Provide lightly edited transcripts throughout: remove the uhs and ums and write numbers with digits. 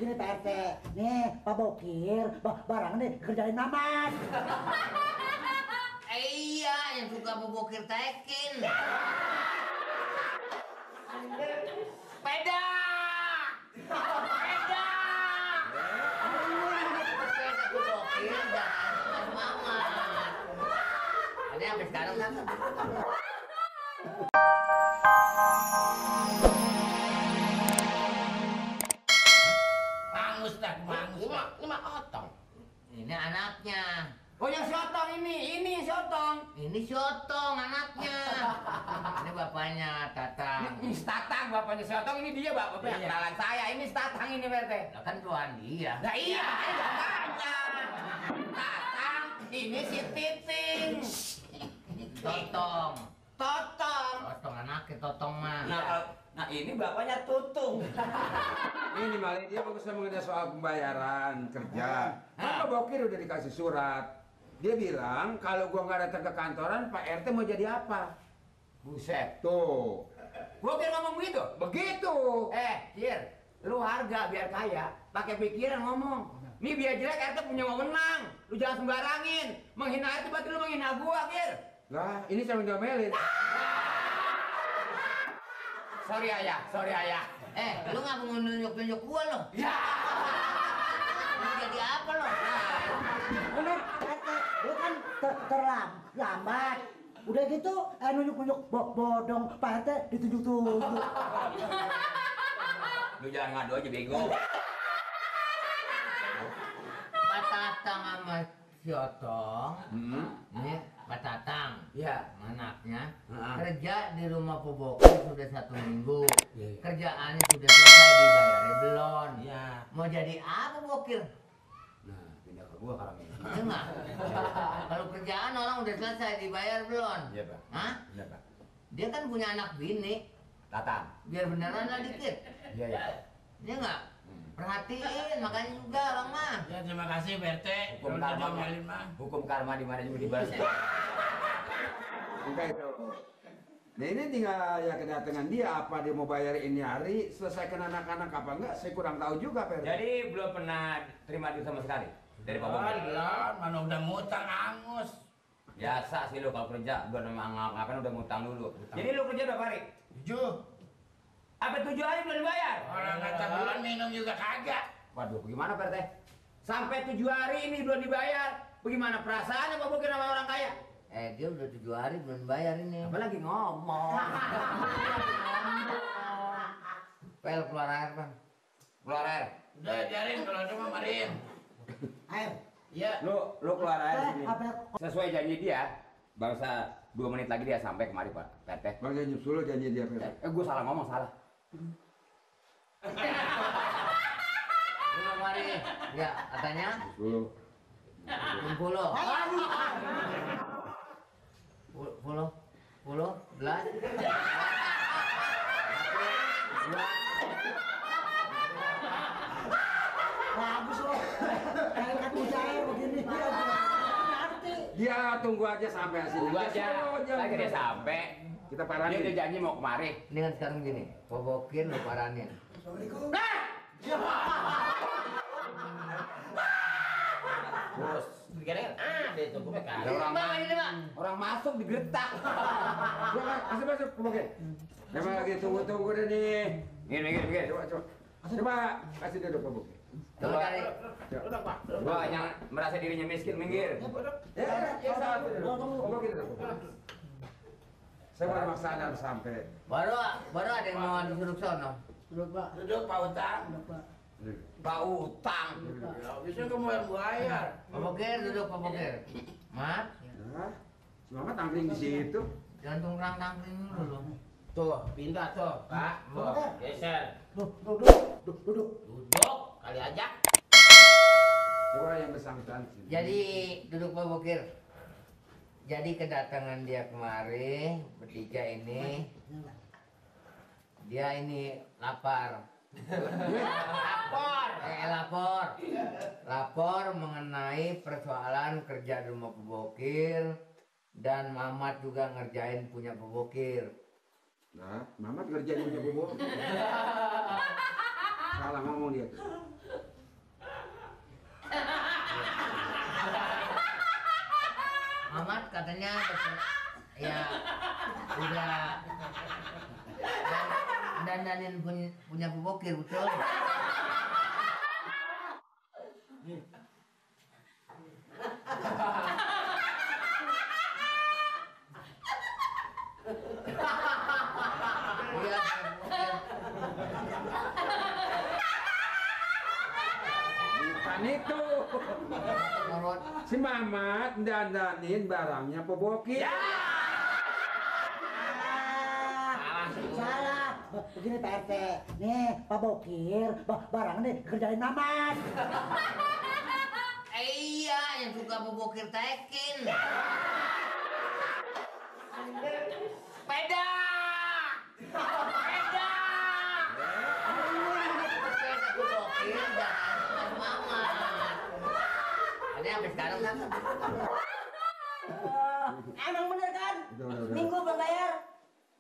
begini Pak RT. Nih Pak Bokir, barang nih kerjain Mamat. Iya, yang suka Pak Bokir tekin. Sepeda. Sepeda. Sepeda Pak Bokir dan Mamat. Ada yang sampai sekarang kan? Ini mah otong. Ini anaknya. Oh yang si otong ini si otong. Ini Syotong anaknya. Ini bapaknya Tatang. Ini si Tatang bapaknya si otong, ini dia bapaknya kenalan saya. Ini si Tatang ini Pak RT. Lah kan tuan dia. Nah iya makanya bapaknya. Tatang, ini si Titing. Totong. Totong. Totong anaknya Totong mah. Nah ini bapaknya Tutung. Ini malah dia bagusnya mengenai soal pembayaran kerja. Pak Bokir udah dikasih surat. Dia bilang kalau gua nggak datang ke kantoran, Pak RT mau jadi apa? Buset. Tuh, Bokir ngomong begitu? begitu. Kir, lu harga biar kaya, pakai pikiran ngomong. Nih biar jelek RT punya wewenang. Lu jangan sembarangin. Menghina RT berarti lu menghina gua, Kir. Lah, ini saya diomelin. Sorry ayah. Lu nggak mau nunjuk-nunjuk gua lo? Ya. Lu jadi apa lo? Bener RT, lu kan terlambat. Udah gitu, nunjuk-nunjuk bodong Pak RT ditunjuk-tunjuk. Lu jangan ngadu aja bego. Pak Tatang sama Syotong. Nih, Pak Tatang. Iya. Anaknya Heeh. kerja di rumah Pak Bokir sudah 1 minggu. Kerjaannya sudah selesai, dibayarnya belum. Iya. Mau jadi apa Bokir? Nah, pindah ke gua sekarang ini. Enggak. Kalau kerjaan orang udah selesai, dibayar belum? Iya, Pak. Hah? Iya, Pak. Dia kan punya anak bini, Tatang. biar beneran lah dikit. Iya, ya. Dia enggak? Perhatiin, makanya juga orang mah. Ya terima kasih Pak RT. Hukum Kalau karma, diomelin mah. hukum karma di mana juga dibalas. Enggak itu. Nah ini tinggal ya kedatangan dia, apa dia mau bayar ini hari, selesaikan anak-anak apa enggak, saya kurang tahu juga Pak RT. Jadi belum pernah terima duit sama sekali dari Pak Bokir. Belum, mana udah ngutang angus. Biasa sih lu kalau kerja, gua ngapain udah ngutang dulu. Jadi lu kerja berapa hari? 7. Apa 7 hari belum dibayar? Orang kata bulan minum juga kagak. Waduh, bagaimana Pak RT? Sampai 7 hari ini belum dibayar. Bagaimana perasaannya Pak Bokir sama orang kaya? Dia udah 7 hari belum bayar ini. Apalagi ngomong. Pel keluar air, Bang. Keluar air. Udah ajarin kalau ada mah marin. Ayo. Iya. Lu keluar air sini. Apa? Sesuai janji dia, bangsa 2 menit lagi dia sampai kemari Pak RT. Bang janji dulu janji dia Pak RT. Gua salah ngomong, salah. Lu mari. Ya, katanya Dulu. 60. 10, 11. Bagus loh. Kayak kartu cair begini. Nanti. Dia tunggu aja sampai hasil. Tunggu aja. Lagi dia sampai. Kita Dia paranin. udah janji mau kemari. Ini kan sekarang gini, Pak Bokir lu paranin. Terus Kira-kira ada itu gue ada kagak. orang Bang, ini, Bang. orang masuk digretak. Ya, Pak, masuk Pak Bokir. Emang lagi tunggu-tunggu deh nih. Gini. Coba kasih duduk Pak Bokir. Coba cari. Udah Pak. Gua yang merasa dirinya miskin, minggir. Ya, salah duduk. Pak Bokir duduk. Saya baru maksa Anda sampai. Baru ada yang mau disuruh sono. Duduk Pak. Duduk Pak Utang. Duduk Pak. Pak utang. Ya, bisa kamu yang bayar. Pak Bokir duduk, Pak Bokir. Mat, Nah, semangat tangkring di situ. jangan tungkrang-tangkring dulu. Tuh, pindah tuh, Pak. Tuh, geser. Duduk. Duduk, kali aja. Coba yang bersangkutan. Jadi duduk Pak Bokir. Jadi kedatangan dia kemari bertiga ini, dia ini lapar. Lapor mengenai persoalan kerja di rumah Pak Bokir dan Mamat juga ngerjain punya Pak Bokir. Nah, Mamat kerjain punya bubuk. Salah ngomong dia. Mamat katanya ya udah dandanin punya pebokir, betul? Iya, Bukan itu. menurut Si Mamat dandanin barangnya pebokir. Ya. Salah. Begini Pak RT. Nih, Pak Bokir, barang nih kerjain Mamat. iya yang suka pebokir tekin. Sepeda. Sepeda. Sepeda pebokir dan Mamat. Ada sampai sekarang kan? Emang bener kan? Udah. Minggu belum bayar.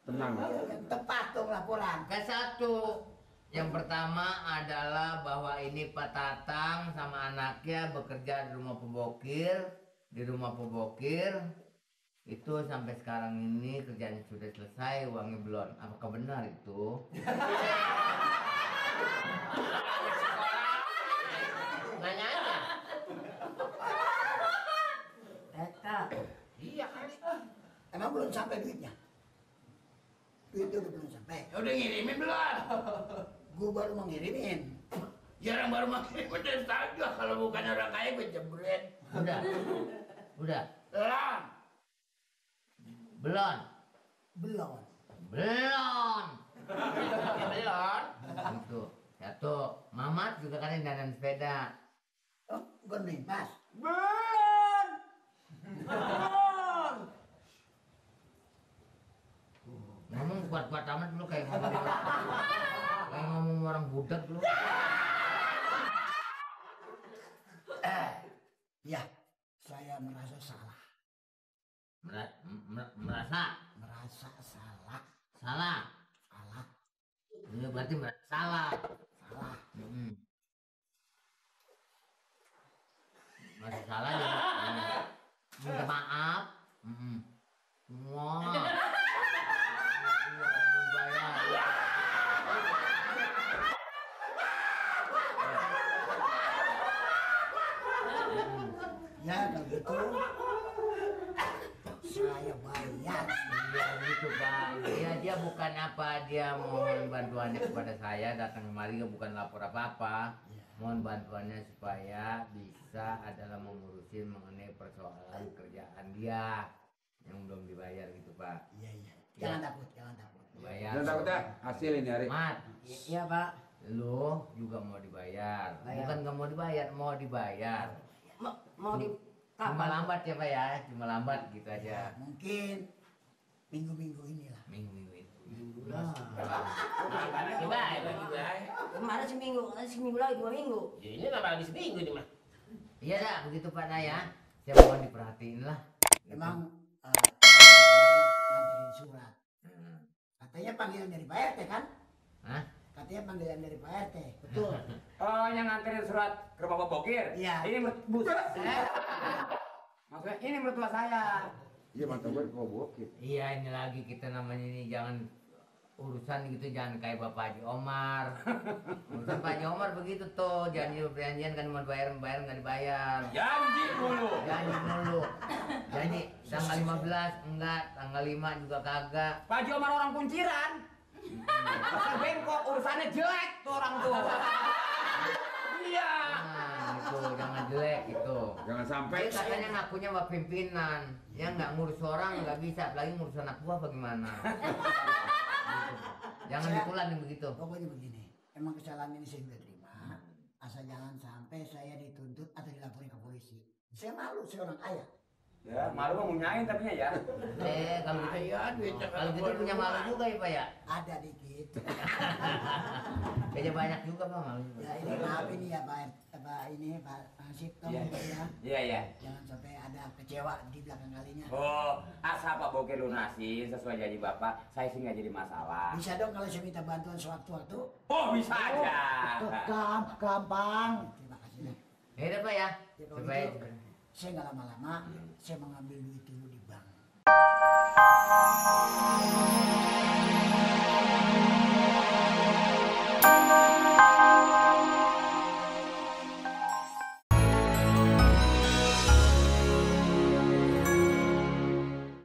Tenang. Tepat dong laporan. Satu. Yang pertama adalah bahwa ini Pak Tatang sama anaknya bekerja di rumah pebokir. Di rumah pebokir itu sampai sekarang ini kerjaan sudah selesai, uangnya belum. Apakah benar itu? Nanya aja. Eta. Iya kan. Emang belum sampai duitnya? Duitnya udah belum sampai. Udah ngirimin belum? Gue baru mau ngirimin. Ya orang baru makin udah saja kalau bukan orang kaya gue jebret. Udah. Udah. Belum. Belum. Belum. Belum. Belum. Itu. Satu. Mamat juga kan dandan sepeda. Oh, bukan nih, Mas. Belum. Belum. Ngomong kuat-kuat amat lu kayak ngomong orang budak lu. Ya, saya merasa salah. Merasa Salah. salah. Salah. Ini berarti merasa salah. Salah. Merasa salah ya. Minta maaf. Semua. Ya, kalau gitu saya bayar. Iya gitu Pak. Dia bukan apa, dia mohon bantuannya kepada saya, datang kemari bukan lapor apa-apa. Mohon bantuannya supaya bisa adalah mengurusin mengenai persoalan kerjaan dia yang belum dibayar gitu Pak. Iya. Jangan takut. Bayar. Jangan takut dah, hasil ini hari. Mat, Iya, Pak. lu juga mau dibayar. Bukan nggak mau dibayar, mau dibayar. Mau di Cuma lambat ya Pak ya, cuma lambat gitu aja. mungkin minggu-minggu inilah. Minggu itu. Coba juga. Kemarin seminggu lagi 2 minggu. Ini nambah habis minggu nih mah. Iya dah, begitu Pak Nah ya. Saya mohon diperhatiin lah. Emang nganterin surat. Katanya panggilan dari Pak RT kan? Hah? Katanya panggilan dari Pak RT. Betul. Oh, yang nganterin surat ke rumah Pak Bokir? Iya. Ini maksudnya ini mertua saya. Iya mantap gue kok bokir. Iya ini lagi kita namanya ini jangan urusan gitu, jangan kayak Bapak Haji Omar. Urusan Pak Haji Omar begitu tuh, janji perjanjian kan mau bayar nggak dibayar. Janji dulu. Janji mulu. Janji tanggal 15 enggak, tanggal 5 juga kagak. Pak Haji Omar orang kunciran. Pasal bengkok, urusannya jelek tuh orang tuh. Iya. Nah, itu jangan jelek gitu. Jangan sampai. Dia katanya ngakunya Pak pimpinan, ya nggak ngurus orang nggak bisa, apalagi ngurus anak buah bagaimana? Jangan dikulan yang begitu. Pokoknya begini, emang kesalahan ini saya sudah terima. Asal jangan sampai saya dituntut atau dilaporin ke polisi. Saya malu, saya orang kaya. Ya, malu mah ngunyain tapi ya. Kalau gitu punya malu juga ya Pak ya? Ada dikit. Kayaknya banyak juga Pak malu. Ya ini maaf ini ya Pak Sipto Iya. ya. Iya. Jangan sampai ada kecewa di belakang kalinya. Oh, asal Pak Bokir lunasin sesuai janji Bapak, saya sih nggak jadi masalah. Bisa dong kalau saya minta bantuan sewaktu-waktu. Oh, bisa aja. Gampang. Terima kasih. Ya udah Pak ya. Ya, kalau Supaya gitu, saya nggak lama-lama, saya mengambil duit dulu di bank.